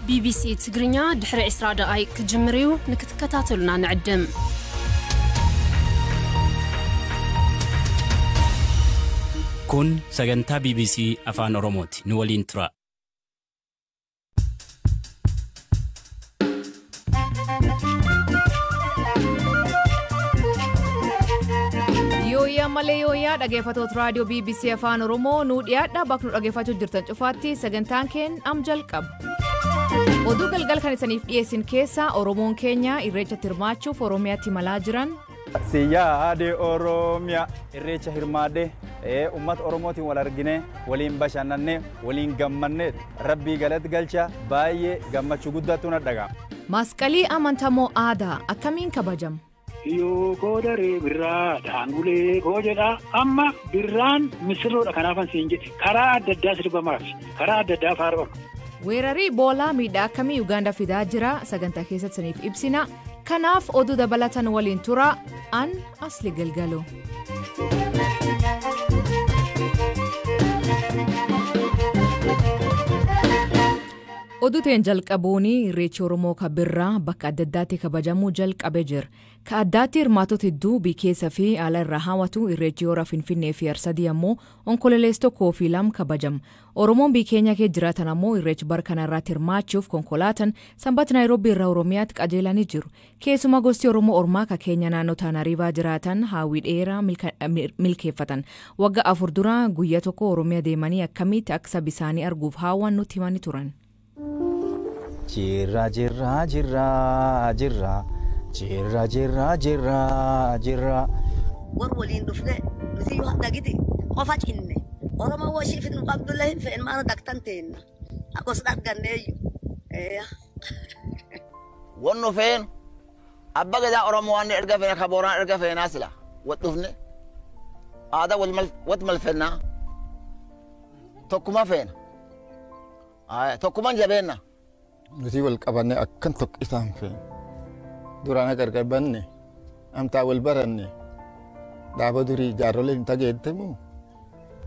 ቢቢሲ ትግርኛ ድሕሪ 20 ደቓይቕ ክጅምር እዩ። ንክትከታተሉና ንዕድም። Kun sagantaa BBC Afaan Oromooti. Nu waliin tura. Yooyyaa malee yooyyaa, dhaggeeffatoota raadiyoo BBC Afaan Oromoo, nuu dhiyaadha. Bakka nu dhaggeeffachuu jirtan cufaatti sagantaan keen am jalqaba. Oduu galgal kan isaniif dhiyeessin keessaa, Oromoon keenya Irreechatti hirmaachuuf Oromiyaatti imalaa jiran. Siyyaadee Oromiyaa Irreecha hirmaadhee, uummata Oromootiin wal argine, waliin bashannannee, waliin gammannee, rabbii galatti galcha, baay'ee gammachuu guddaatu na dhaga'ama. Masqalii amantamoo aadaa akkamiin kabajama? Yoo koo daree birraa daangulee koo jedhaa, amma birraan misirroodha, kanaafan siin jedhe karaa adda addaa sirbamaaf karaa adda addaa faarfama. Weerarii Iboolaa miidhaa akkamii Ugaandaa fidaa jira? Sagantaa keessatti saniif ibsina. Kanaaf oduu dabalatan waliin tura. An Asli Galgalo. Oduu teen jalqabuun, Irreechi Oromoo ka birraa bakka adda addaatti kabajamuu jalqabe jira. Ka addaatti hirmaatota hedduu biyya keessa fi ala irraa hawwatu Irreechi Hora Finfinnee fi Arsadii ammoo Onkololeessa 1 fi 2 kabajama. Oromoon biyya keenya keessa jiraatan ammoo Irreechi bara kana irratti hirmaachuuf konkolaataan Sanbata Naayiroobii irraa Oromiyaatti qajeelanii jiru. Keessumaa gosti Oromoo Ormaa ka keenya naannoo Taanariivaa jiraatan hawwii dheeraa milkeeffatan. Waggaa 4 dura guyyaa tokko Oromiyaa deemanii akkamitti akka saba isaanii arguuf hawwan nutti himanii turan. Jirra, jirra, jirra, jirra, jirra, jirra, jirra, jirra. War waliin dhufne nuti yoo dhagiti qofa cinne Oromoo washii fidnu qabdullee hin fe'en maana daktan teenna akkos dhagganneeyyu. Wannu feenu abba gadaa Oromoo waan erga feena ka Booraan erga feenaa sila wat dhufne aadaa wat malfennaa, tokkuma feena, tokkuman jabeenna. Nuti wal qabanne akkan tokko isaan feene. Duraan gargar banne, amtaa wal baranne, dhaaba durii jaarrolee hin tageettemu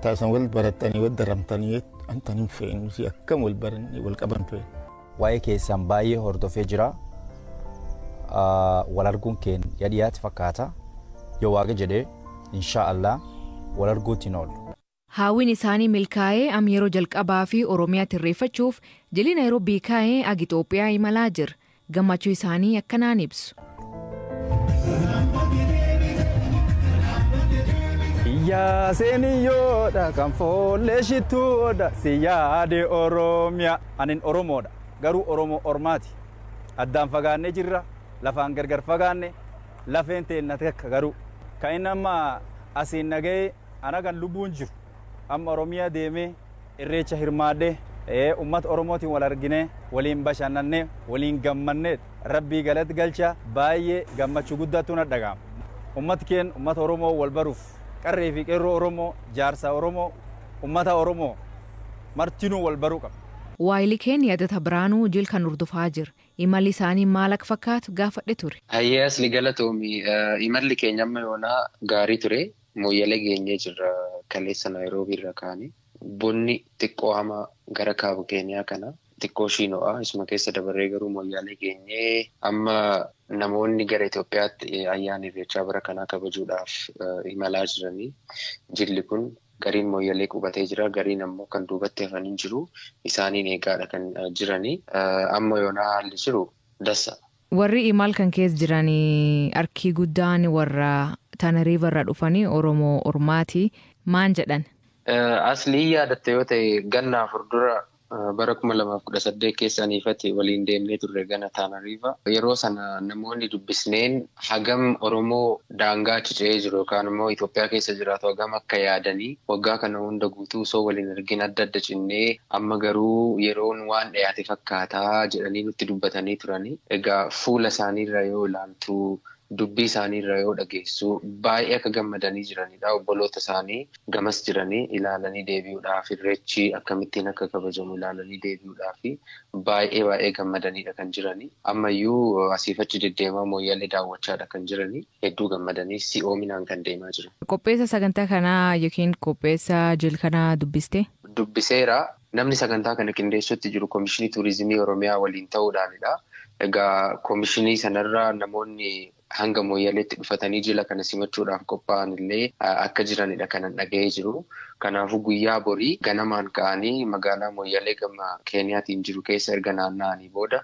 taasan wal barattanii wal daramtanii amtaan hin feene, nuti akkam wal baranne wal qaban feene. Waa'ee keessan baay'ee hordofee jira. Wal arguun keen dhiyaate fakkaata. Yoo Waaqa jedhee, insha Allah, wal arguutti hin oolu. Hawwiin isaanii milkaa'ee am yeroo jalqabaa fi Oromiyaatti irreeffachuuf jilii Naayiroobii kaa'ee ag Itoophiyaa imalaa jira. Gammachuu isaanii akkanaan ibsu. Iyyaa kan foollee shittuudha si yaade Oromiyaa. Anin Oromoodha, garuu Oromoo Ormaati. Addaan fagaannee jirra, lafaan gargar fagaanne, lafeen teenna takka. Garuu kan inni amma asiin nagahee ana kan lubbuun jiru amma Oromiyaa deemee Irreecha hirmaadhee, uummata Oromootiin wal argine, waliin bashannannee, waliin gammannee, rabbii galatti galcha, baay'ee gammachuu guddaatu na dhaga'ama. Uummati keenya uummata Oromoo wal baruuf qarree fi qeerroo Oromoo, jaarsa Oromoo, uummata Oromoo martinuu wal baruu qaba. Waayilii keenya Yaadata Biraanuu jil kan hordofaa jira. Imalli isaanii maal akka fakkaatu gaafadhe ture. Hayyee Asli, galatoomi. Imalli keenya amma yoonaa gaarii ture. Mooyyalee geenyee jirra, kaleessa Naayiroobii irra kaane. Bonni xiqqoo hamaa gara kaaba Keeniyaa kana xiqqoo shiino'a. Isuma keessa dabarree garuu Mooyyaalee geenyee amma namoonni gara Itoophiyaatti ayyaana Irreechaa bara kanaa kabajuudhaaf imalaa jiranii. Jilli kun gariin Mooyyalee qubatee jira. Gariin ammoo kan duubatti hafanii jiru. Isaaniin eegaadha kan jiranii. Amma yoonaa haalli jiru dassa. Warri imal kan keessa jiran harki guddaan warra Tanariiva irraa dhufanii Oromoo Ormaati. Maan jedhan? Aslii, yaadatte yoo ta'e, ganna 4 dura bara 2018 keessa aniifati waliin deemnee turre gana Taanariiva. Yeroo sana namoonni dubbisneen hagam Oromoo daangaa cica'ee jiru yookaan immoo Itoophiyaa keessa jiraatu hagam akka yaadanii, waggaa kana hunda guutuu osoo waliin argin adda adda cinnee, amma garuu yeroon waan dhiyaate fakkaataa jedhanii nutti dubbatanii turanii. Egaa fuula isaaniirra yoo ilaaltu, dubbii isaaniirra yoo dhageessu, baay'ee akka gammadanii jiranidha. Obboloota isaanii gamas jiranii ilaalanii deebi'uudhaaf, Irreechi akkamittiin akka kabajamu ilaalanii deebi'uudhaaf baay'ee baay'ee gammadaniidha kan jiranii. Ammayyuu asiif achi deddeemaa Mooyyalee daawwachaadha kan jiranii. Hedduu gammadanii si'oominaan kan deemaa jiran. Qopheessa sagantaa kanaa yookiin qopheessa jil kanaa dubbiste? Dubbiseera. Namni sagantaa kana qindeessutti jiru Koomishinii Turizimii Oromiyaa waliin ta'uudhaanidha. Egaa koomishinii sanarraa namoonni hanga Mooyyaleetti dhufatanii jila kana simachuudhaaf qophaa'an illee akka jiranidha kanan dhaga'ee jiru. Kanaafuu guyyaa borii ganamaan ka'anii magaalaa Mooyyalee gama Keeniyaatiin jiru keessa erga naanna'anii booda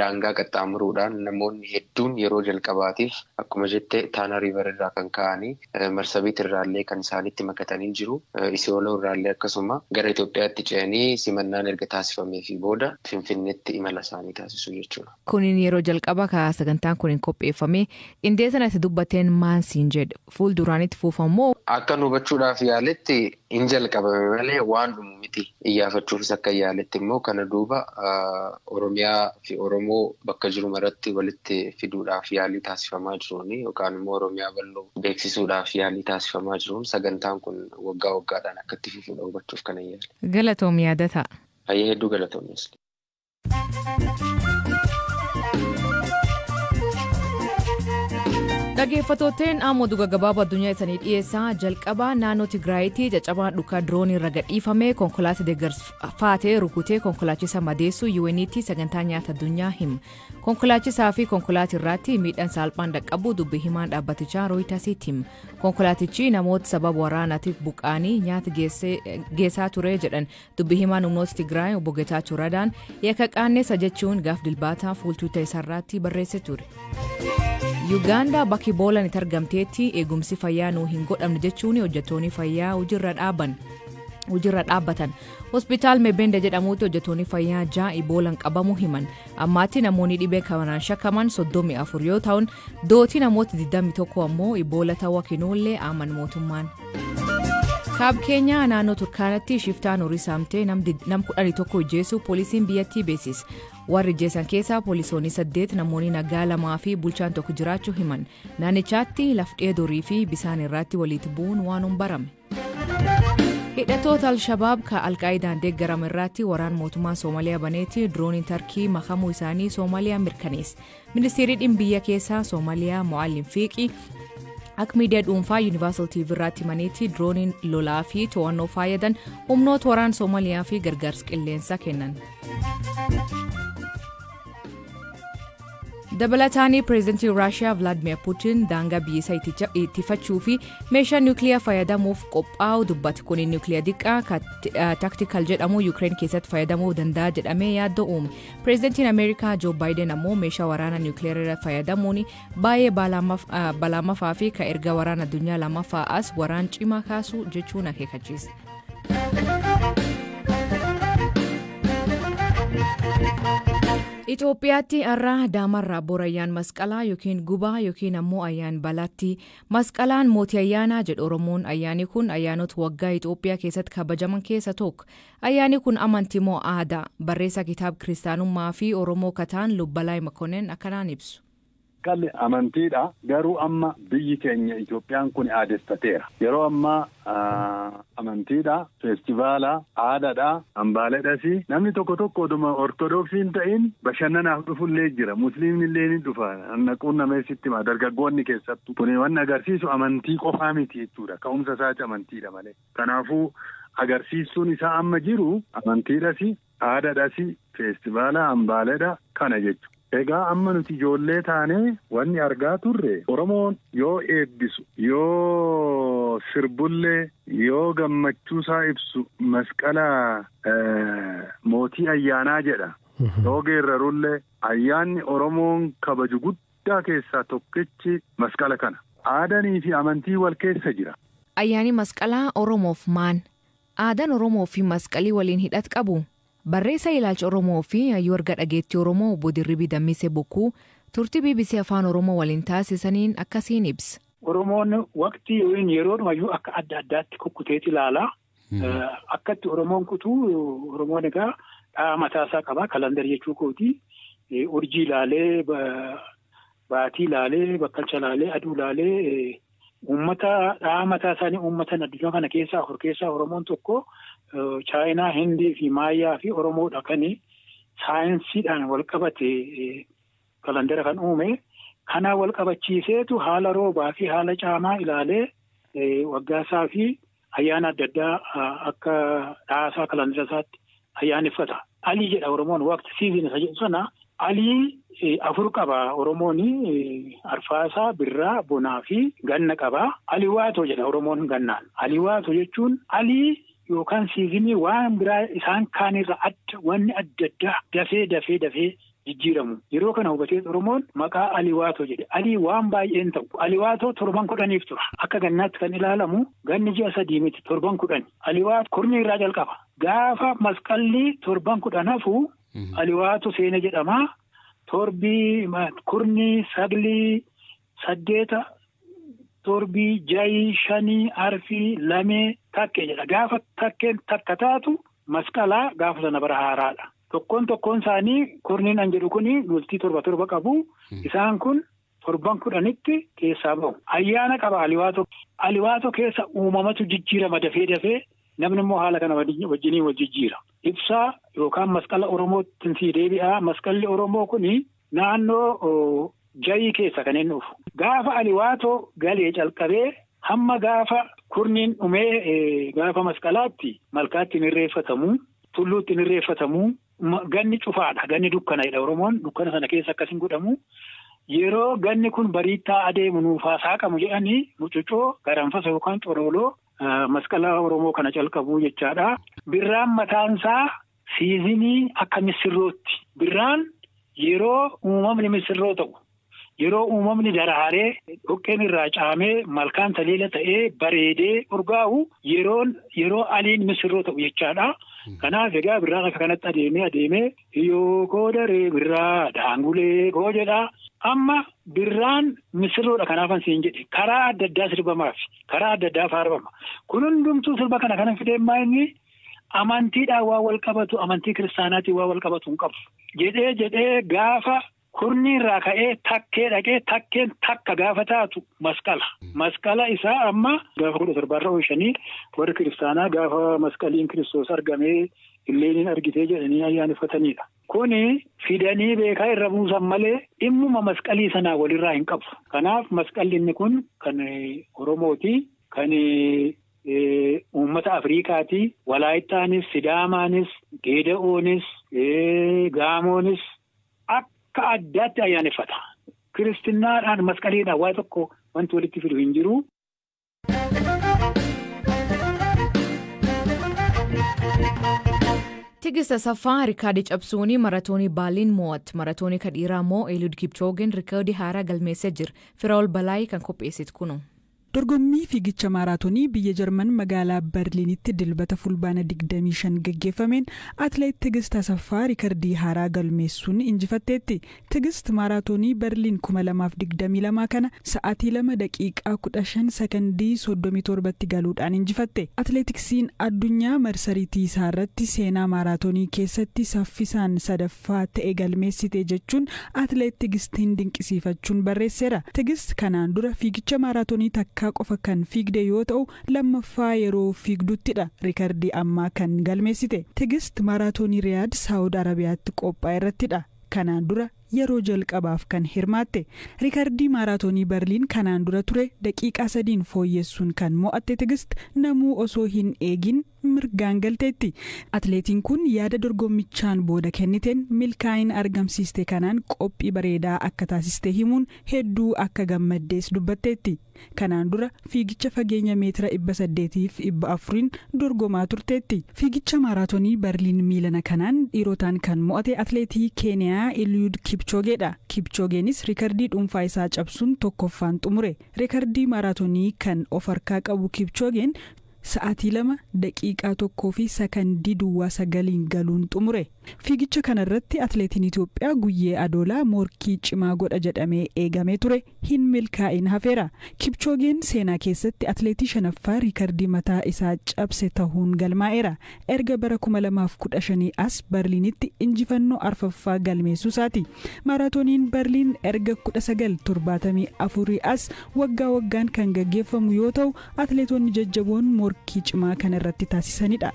daangaa qaxxaamuruudhaan namoonni hedduun yeroo jalqabaatiif akkuma jette Taanaa Riivar irraa kan ka'anii Marsabiit irraallee kan isaanitti makatanii jiru. Isiyooloo irraallee akkasuma gara Itoophiyaatti ce'anii simannaan erga taasifameefii booda Finfinneetti imala isaanii taasisu jechuudha. Kunin yeroo jalqaba ka sagantaan kun qopheeffame qindeessan ati dubbateen maan siin jedhe fuulduraanitti fuufamoo. Akka nu hubachuudhaaf yaaletti hin jalqabame malee waan dhumu miti. Iyyaafachuufis akka yaaletti immoo kana duuba Oromiyaa fi Oromoo bakka jiru maratti walitti fiduudhaaf yaalii taasifamaa jiruun yookaan immoo Oromiyaa bal'oo beeksisuudhaaf yaalii taasifamaa jiruun sagantaan kun waggaa waggaadhaan akka itti fufuudha hubachuuf kan yaale. Galatoom yaadata. Hayyee hedduu galatoomis. Dhaggeeffattooteen ammoo duga gabaabaa addunyaa isaanii dhiyeessaa jalqabaa naannoo Tigraayitti caccabaa dhukaa diroonii irra gadhiifame konkolaataa deeggarfaatee rukutee konkolaachisa madeessu UN'tti sagantaa nyaata addunyaa hima. Konkolaachisaa fi konkolaataa irratti miidhaan salphaan dhaqqabu dubbi himaan dhaabbatichaa Rooyitasitti hima. Konkolaatichi namoota sababa waraanaatiif buqqaanii nyaata geessaa ture jedhan dubbi himaan humnoota Tigraay obbo Getaachoo Radaan yakka qaanneessa jechuun gaaf dilbaataa fuultuuta isaarratti barreesse ture. Yuugaandaa bakki Iboolaan itti argamteetti eegumsi fayyaa nuu hin godhamne jechuun hojjettoonni fayyaa hojiirra dhaabbatan. Hospitaal Mebende jedhamutti hojjettoonni fayyaa 6 Iboolaan qabamuu himan. Ammaatti namoonni dhibee kanaan shakkaman 34 yoo ta'an dootii namoota 21 ammoo Iboola ta'uu kennuullee aman mootummaan. Kaab Keenyaa naannoo Turkaanatti shiftaan horii saamtee nam 11 ajjeesuu poolisiin biyyattii beeksise. Warri ajjeesan keessaa poolisoonni 8 namoonni nagaa 2 fi bulchaan tokko jiraachuu himan. Naannichaatti lafdhee dorii fi bisaan irratti walitti bu'uun waan hin barame. Hidhattoota Alshabaab ka Alqaayidaan deeggarame irratti waraan mootummaa Soomaaliyaa baneetti dirooniin Tarkii makamuu isaanii Soomaaliyaa mirkaneesse. Ministeerri dhimma biyya keessaa Soomaaliyaa Mo'aalim Fiiqi akka miidiyaa dhuunfaa Yuunivarsiitii TV irratti himanitti dirooniin lolaa fi to'annoo fayyadan humnoota waraan Soomaaliyaa fi gargaarsa qilleensaa kennan. Dabalataanii pireezidantiin Raashiyaa Vilaadimir Puutiin daangaa biyya isaa ittifachuu fi meeshaa niwukiliyaa fayyadamuuf qophaa'u dubbate. Kun niwukiliyaa xiqqaa taaktikal jedhamu Yuukireen keessatti fayyadamuu danda'a jedhamee yaaddoo uume. Pireezidantiin Ameerikaa Joo Baayiden ammoo meeshaa waraanaa niwukiliyaa fayyadamuun baay'ee balaamafaa fi kan erga waraana addunyaa lammaffaa as waraan cimaa kaasu jechuun akeekkachiise. Itoophiyaatti har'a daamarraa bor ayyaan masqalaa yookiin gubaa yookiin ammoo ayyaan balaatti. Masqalaan mootii ayyaanaa jedhu Oromoon. Ayyaanni kun ayyaanota waggaa Itoophiyaa keessatti kabajaman keessa tokko. Ayyaanni kun amantii moo aadaa? Barreessaa kitaaba kiristaanummaa fi Oromoo kataan Lubbalaay Makoneen akkanaan ibsu. Masqalli amantiidha. Garuu amma biyyi keenya Itoophiyaan kun aadeffateera. Yeroo ammaa amantiidha, feestivaala, aadaadha, hambaaleedhas. Namni tokko tokko oduma ortodoksii hin ta'in bashannanaaf dhufullee jira. Musliimni illee ni dhufa. Naquun nameessitti hima. Dargaggoonni keessattuu. Kun waan agarsiisu amantii qofaa miti jechuudha. Ka'umsa isaati amantiidha malee. Kanaafuu agarsiistuun isaa amma jiru amantiidhas, aadaadhas, feestivaala, hambaaleedha kana jechuudha. Egaa amma nuti ijoollee taanee wanni argaa turre Oromoon yoo eebbisu, yoo sirbullee, yoo gammachuusaa ibsu masqala mootii ayyaanaa jedha. Yoo geerrarullee ayyaanni Oromoon kabaju guddaa keessaa tokkichi masqala kana. Aadanii fi amantii wal keessa jira. Ayyaanni masqalaa Oromoof maan? Aadaan Oromoo fi masqalii waliin hidhat qabu? Barreessaa ilaalcha Oromoo fi hayyuu erga dhageettii Oromoo obbo Dirribii Dammisee Bokkuu turtii BBC Afaan Oromoo waliin taasisaniin akkasiin ibsa. Oromoon waqtii yookiin yeroodhumayyuu akka adda addaatti kukkuteeti ilaala. Akkatti Oromoon kutuu Oromoon egaa dhahaa mataasaa qaba. Kalandar jechuu kooti. Urjii ilaalee, baatii ilaalee, bakkalcha ilaalee, aduu ilaalee uummata dhahaa mataa isaanii uummatan addunyaa kana keessaa afur keessaa Oromoon tokko Chaayinaa, Hindii fi Maayyaa fi Oromoodha kan saayinsiidhaan wal qabate kalandara kan uume. Kana wal qabachiiseetu haala roobaa fi haala caamaa ilaalee waggaasaa fi ayyaana adda addaa akka dhahaasaa kalandara isaatti ayyaaneffata. Alii jedha Oromoon waqti season isa jedhu sana alii 4 qaba Oromoon arfaasaa, birraa, bonaa fi ganna qaba. Aliwaatoo jedha Oromoon gannaan. Aliwaatoo jechuun alii yookaan siizinii waan biraa isaan kaanirra adda wanni adda addaa dafee dafee dafee jijjiiramu. Yeroo kana hubatee Oromoon maqaa aliwaatoo jedhe. Alii waan baay'een ta'u. Aliwaatoo torban 10 tura. Akka gannaatti kan ilaalamu ganni ji'a 3 miti torban 10. Aliwaatoo kurni irraa jalqaba. Gaafa masqalli torban 10 hafu aliwaatoo seena jedhama. Torbii kurni 9 8 torbii 6 5 4 2 takkee jedha. Gaafa takkeen takka taatu masqalaa gaafa sana bara haaraadha. Tokkoon tokkoon isaanii kurniin an jedhu kuni bultii 7 7 qabu. Isaan kun torban 10tti keessaa bahu. Ayyaana qaba aliwaatoo. Aliwaatoo keessa uumamatu jijjiirama dafee dafee namni immoo haala kana wajjiniin wal jijjiira. Ibsaa yookaan masqala Oromootti sii deebi'a. Masqalli Oromoo kuni naannoo jayii keessa kan inni dhufu. Gaafa aliwaatoo galee calqabee hamma gaafa kurniin dhumee gaafa masqalaatti malkaatti hin irreeffatamu, tulluutti hin irreeffatamu. Ganni cufaadha. Ganni dukkanadha. Oromoon dukkana sana keessa akkas hin godhamu. Yeroo ganni kun bariitaa adeemu nuufaa saaqamu jedhanii mucucoo garanfasa yookaan corooloo masqala Oromoo kana calqabu jechaadha. Birraan mataansaa siizinii akka misirrootti. Birraan yeroo uumamni misirroo ta'u, yeroo uumamni daraaree dhoqqeen irraa caamee malkaan taliila ta'ee bareedee urgaa'u yeroo aliin misirroo ta'u jechaadha. Kanaaf egaa birraan akka kanatti adeemee adeemee yoo koo daree birraa daangulee koo jedha. Amma birraan misirroodha kanaafan siin jedhe karaa adda addaa sirbamaaf karaa adda addaa faarfama. Kun hundumtuu sirba kana fideen inni amantiidhaan waa wal qabatu amantii kiristaanaatiin waa wal qabatu hin qabu. Jedhee jedhee gaafa kurni irraa ka'ee takkee dhaqee takkeen takka gaafa taatu masqala. Masqala isaa amma gaafa 17 irra oolchanii warri kiristaanaa gaafa masqaliin Kiristoos argamee illeeniin argitee jedhanii ayyaaneffatanidha. Kuni fidanii beekaa irra buusan malee dhimmuma masqalii sanaa walirraa hin qabu. Kanaaf masqalli inni kun kan Oromooti, kan uummata Afriikaati, Walaayittaanis, Sidaamaanis, Geeda'oonis, Gaamoonis akka addaatti ayyaaneffata. Kiristaanaadhaan masqaliidhaan waa tokko wanti walitti fidu hin jiru. Tigist Asaffaa rikaardii cabsuun maratoonii Baaliin mo'atte. Maratoonii kan dhiiraa immoo Eliud Kipchoogeen rikaardii haaraa galmeessee jira. Firaa'ol Balaayii kan qopheessitu kunu. Dorgommii fiigicha maaraatoonii biyya Jarman magaalaa Berliinitti dilbata fulbaana 25 gaggeeffameen atileet Tigist Asaffaa rikardii haaraa galmeessuun injifatteetti. Tigist maaraatoonii Berliin 2022 kana sa'aatii 2:15 sekondii 37tti galuudhaan injifatte. Atileetiksiin addunyaa marsariitii isaa irratti seenaa maaraatoonii keessatti saffisaan sadaffaa ta'e galmeessite jechuun atileet Tigistiin dinqisiifachuun barreesseera. Tigist kanaan dura fiigicha maaraatoonii takka qofa kan fiigde yoo ta'u lammaffaa yeroo fiigduttidha rikardii ammaa kan galmeessite. Tigist maaraatoonii Riyaad Saawud Arabiyaatti qophaa'e irrattidha kanaan dura yeroo jalqabaaf kan hirmaatte. Rikardii maaraatoonii Berliin kanaan dura ture daqiiqaa 3 fooyyessuun kan mo'atte Tigist namuu osoo hin eegin mirgaan galteetti. Atileetiin kun yaada dorgommichaan booda kenniteen milkaa'ina argamsiiste kanaan qophii bareedaa akka taasiste himuun hedduu akka gammaddees dubbatteetti. Kanaan dura fiigicha fageenya meetira 800 fi 400 dorgomaa turteetti. Fiigicha maaraatoonii Berliin miilana kanaan dhiirotaan kan mo'ate atileetii Keeniyaa Eliud Kipchogeedha. Kipchogeenis rikardii dhuunfaa isaa cabsuun tokkoffaan xumure. Rikardii maaraatoonii kan of harkaa qabu Kipchogeen sa'aatii 2:01.09 galuun xumure. Fiigicha kanarratti atileetiin Itoophiyaa Guyyee Adoolaa morkii cimaa godha jedhamee eegamee ture hin milkaa'in hafeera. Kipchoogeen seenaa keessatti atileetii shanaffaa riikardii mataa isaa cabse ta'uun galmaa'eera. Erga bara 2015 as Berliinitti injifannoo arfaffaa galmeessuu isaati. Maaraatooniin Berliin erga 1974 as waggaa waggaan kan gaggeeffamu yoo ta'u atileetonni jajjaboon morkii cimaa kan irratti taasisanidha.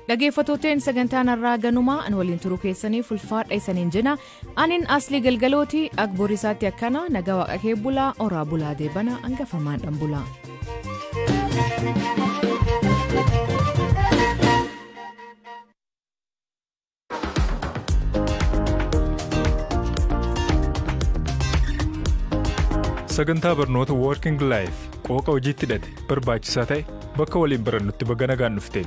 Dhaggeeffattooteen sagantaan har'aa ganumaa an waliin turuu keessaniif ulfaadha isaniin jenna. Anin Aslii Galgalooti Akboorisaatti akkana nagaa waaqa kee bulaa oraa bulaa deebana hangafamaan dhan bulaa. Sagantaa barnoota Working Life qooqa hojiitti hidhate barbaachisaa ta'e bakka waliin barannutti baga nagaan dhufte.